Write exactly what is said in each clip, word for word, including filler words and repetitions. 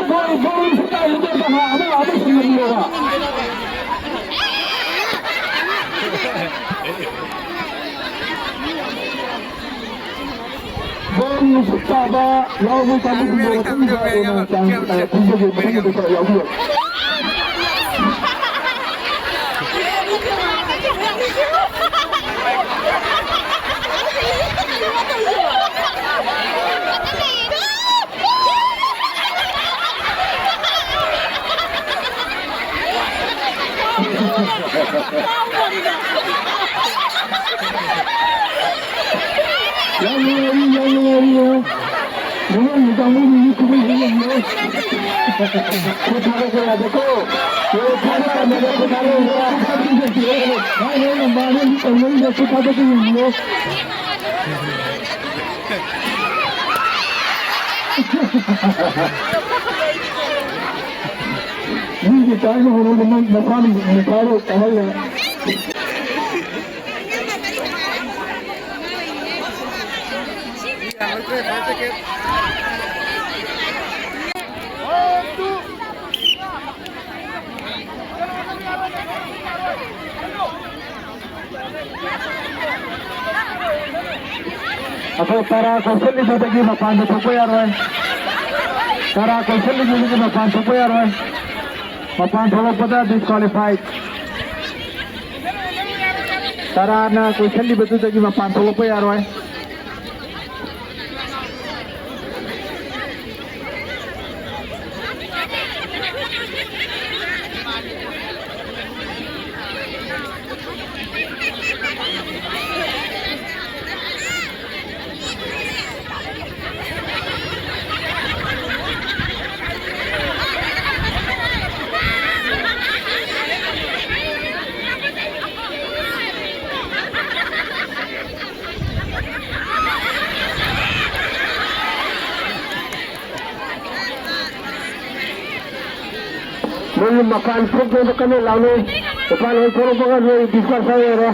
ꯕꯣꯜ, ꯕꯣꯜ ꯁꯨꯠ ꯇꯥꯔꯤꯕ ꯀꯅꯥ ꯑꯃ, ꯑꯃ ꯁꯤꯟꯅꯕꯤꯌꯣꯕ꯫ ꯕꯣꯜ ꯁꯨꯠ ꯇꯥꯕ ꯌꯥꯎꯕ ꯀꯥꯡꯕꯨꯁꯤꯡꯗꯣ ꯃꯊꯪꯗ ꯑꯣꯏꯅ ꯆꯥꯟꯁ, ꯑ, ꯄꯤꯖꯒꯦ, ꯃꯊꯪꯒꯤꯗ ꯌꯥꯎꯕꯤꯌꯨ꯫ ꯌꯥꯝ ꯅꯨꯡꯉꯥꯏꯔꯤ, ꯌꯥꯝ ꯅꯨꯡꯉꯥꯏꯔꯤ꯫ ꯃꯃꯥꯡꯒꯤ ꯀꯥꯡꯕꯨꯗꯨꯒꯤ ꯀꯨꯝꯍꯩꯁꯤ ꯌꯦꯡꯕꯤꯌꯨ꯫ ꯈꯨꯠ ꯊꯥꯗꯣꯛꯄ ꯌꯥꯗꯦꯀꯣ꯫ ꯈꯨꯠ ꯊꯥꯗꯣꯛꯄ ꯌꯥꯗꯦ, ꯈꯨꯠ ꯊꯥꯗꯣꯛꯄ ꯌꯥꯗꯦ꯫ ꯃꯥꯏ ꯃꯥꯏ ꯂꯝꯕꯥꯗ ꯍꯧꯖꯤꯛ ꯇꯧꯅꯔꯤꯕ ꯈꯨꯠ ꯊꯥꯗꯣꯛꯄ ꯌꯦꯡꯕꯤꯌꯨ꯫ ꯃꯤꯒꯤ ꯇꯥꯏꯅ ꯍꯣꯠꯅꯕ ꯅꯪ ꯅꯁꯥꯅ ꯅꯤꯡꯈꯥꯏꯔ ꯇꯥꯍꯜꯂꯦ꯫ ꯑꯩꯈꯣꯏ ꯇꯔꯥ ꯀꯧꯁꯜꯂꯤꯕꯗꯒꯤ ꯃꯄꯥꯟꯗ ꯊꯣꯛꯄ ꯌꯥꯔꯣꯏ꯫ ꯇꯔꯥ ꯀꯧꯁꯜꯂꯤꯕꯗꯒꯤ ꯃꯄꯥꯟ ꯊꯣꯛꯄ ꯌꯥꯔꯣꯏ꯫ ꯃꯄꯥꯟ ꯊꯣꯛꯂꯛꯄꯗ ꯗꯤꯁꯀ꯭ꯋꯥꯂꯤꯐꯥꯏꯠ꯫ ꯇꯔꯥꯅ ꯀꯣꯏꯁꯜꯂꯤꯕꯗꯨꯗꯒꯤ ꯃꯄꯥꯟ ꯊꯣꯛꯂꯛꯄ ꯌꯥꯔꯣꯏ꯫ ꯃꯣꯏꯒꯤ ꯃꯄꯥꯟ ꯊꯣꯛꯅꯕ ꯀꯟꯅ ꯂꯥꯎꯅꯩ꯫ ꯃꯄꯥꯟ ꯍꯦꯛ ꯊꯣꯛꯂꯛꯄꯒ ꯅꯣꯏ ꯗꯤꯁꯀ꯭ꯋꯥꯂꯤꯐꯥꯏ ꯑꯣꯏꯔꯦ꯫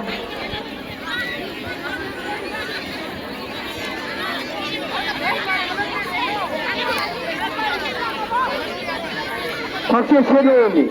ꯁꯛꯁꯦꯁ ꯁꯦꯝꯂꯕꯅꯤ꯫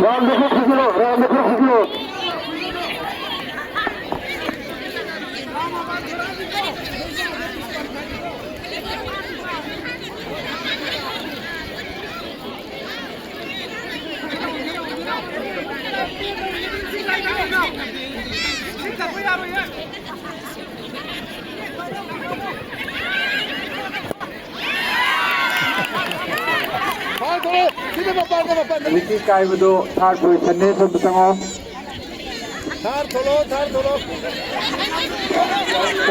ꯔꯥꯎꯟꯗ ꯈꯔ ꯐꯖꯤꯜꯂꯣ, ꯔꯥꯎꯟꯗ ꯈꯔ ꯐꯖꯤꯜꯂꯣ꯫ ꯍꯧꯖꯤꯛꯀꯤ ꯀꯥꯏꯕꯗꯣ ꯊꯥꯔꯠ ꯄꯣꯖꯤꯁꯟꯅꯦ, ꯁꯣꯝꯗ ꯆꯪꯉꯣ꯫ ꯊꯥꯔ ꯊꯣꯛꯂꯛꯑꯣ, ꯊꯥꯔ ꯊꯣꯛꯂꯛꯑꯣ꯫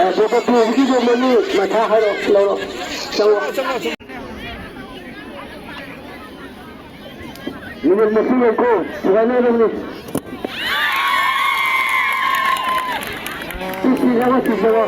ꯑ, ꯄꯣꯄ ꯇꯨꯒꯤ ꯃꯃꯜ ꯃꯊꯥ ꯍꯥꯏꯔꯣ, ꯂꯧꯔꯣ꯫ ꯆꯪꯉꯣ꯫ ꯆꯪꯉꯣ, ꯆꯪꯉꯣ꯫ ꯃꯤꯅꯤꯠ ꯃꯁꯤꯡ ꯂꯩꯀꯣ, ꯁꯨꯒꯥꯏꯅꯔꯕꯅꯤ꯫ ꯁꯤ ꯁꯤꯖꯕ, ꯁꯤꯖꯕ꯫